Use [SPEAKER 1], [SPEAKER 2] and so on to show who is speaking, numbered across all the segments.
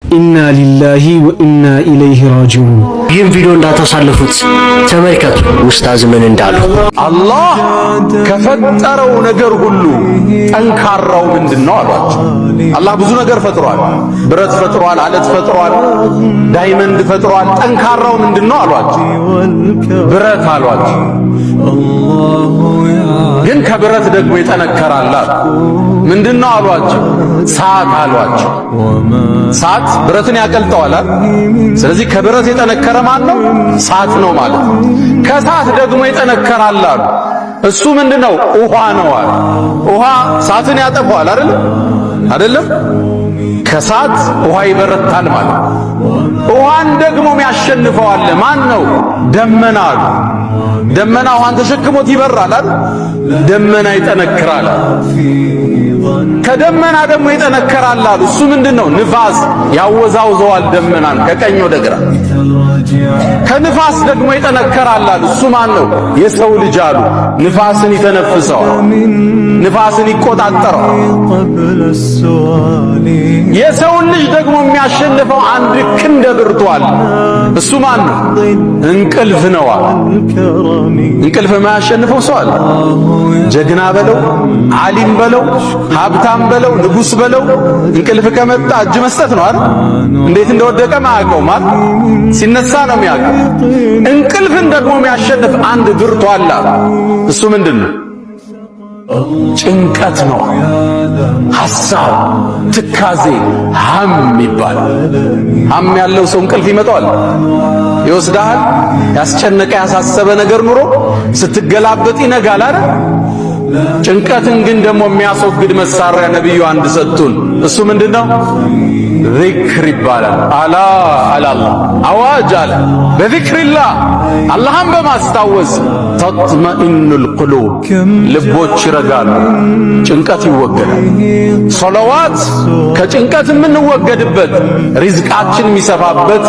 [SPEAKER 1] إنا لله وإنا إليه راجعون።
[SPEAKER 2] ይህም ቪዲዮ እንዳታሳልፉት ተመልከቱ፣ ኡስታዝ ምን እንዳሉ።
[SPEAKER 3] አላህ ከፈጠረው ነገር ሁሉ ጠንካራው ምንድን ነው አሏቸው። አላህ ብዙ ነገር ፈጥሯል። ብረት ፈጥሯል፣ አለት ፈጥሯል፣ diamond ፈጥሯል። ጠንካራው ምንድን ነው አሏቸው። ብረት አሏቸው። ግን ከብረት ደግሞ ይጠነከራል አሉ። ምንድን ነው አሏቸው። እሳት አሏቸው። እሳት ብረትን ያቀልጠዋል። ስለዚህ ከብረት የጠነከረ ማን ነው? እሳት ነው ማለት ነው። ከእሳት ደግሞ ይጠነከራል አሉ። እሱ ምንድነው? ውሃ ነው አሉ። ውሃ እሳትን ያጠፋዋል አይደል? አይደለም? ከእሳት ውሃ ይበረታል ማለት። ውሃን ደግሞ የሚያሸንፈው አለ። ማን ነው? ደመና አሉ። ደመና ውሃን ተሸክሞት ይበራል አይደል? ደመና ይጠነክራል። ከደመና ደግሞ ይጠነከራል አሉ። እሱ ምንድነው? ንፋስ ያወዛውዘዋል ደመናን ከቀኝ ወደ ግራ። ከንፋስ ደግሞ ይጠነከራል አሉ። እሱ ማን ነው? የሰው ልጅ አሉ። ንፋስን ይተነፍሰዋል፣ ንፋስን ይቆጣጠረዋል። የሰውን ልጅ ደግሞ የሚያሸንፈው አንድ ክንደ ብርቱ አለ። እሱ ማን ነው? እንቅልፍ ነው አሉ። እንቅልፍ የማያሸንፈው ሰው አለ? ጀግና በለው፣ ዓሊም በለው፣ ሀብታም በለው፣ ንጉስ በለው፣ እንቅልፍ ከመጣ እጅ መስጠት ነው አይደል? እንዴት እንደወደቀ ማያውቀው ማለት ሲነሳ ነው የሚያውቀው። እንቅልፍን ደግሞ የሚያሸንፍ አንድ ብርቱ አለ። እሱ ምንድን ነው? ጭንቀት ነው። ሐሳብ፣ ትካዜ፣ هم ይባላል። هم ያለው ሰው እንቅልፍ ይመጣዋል፣ ይወስዳል። ያስጨነቀ ያሳሰበ ነገር ኑሮ ስትገላበጥ ይነጋል አይደል? ጭንቀትን ግን ደግሞ የሚያስወግድ መሳሪያ ነብዩ አንድ ሰጡን። እሱ ምንድነው? ዚክር ይባላል። አላ አላላ አዋጅ አለ። በ ذكر الله አላህን በማስታወስ تطمئن القلوب ልቦች ይረጋሉ፣ ጭንቀት ይወገዳል። ሶለዋት ከጭንቀት የምንወገድበት ሪዝቃችን የሚሰፋበት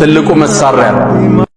[SPEAKER 3] ትልቁ መሳሪያ ነው።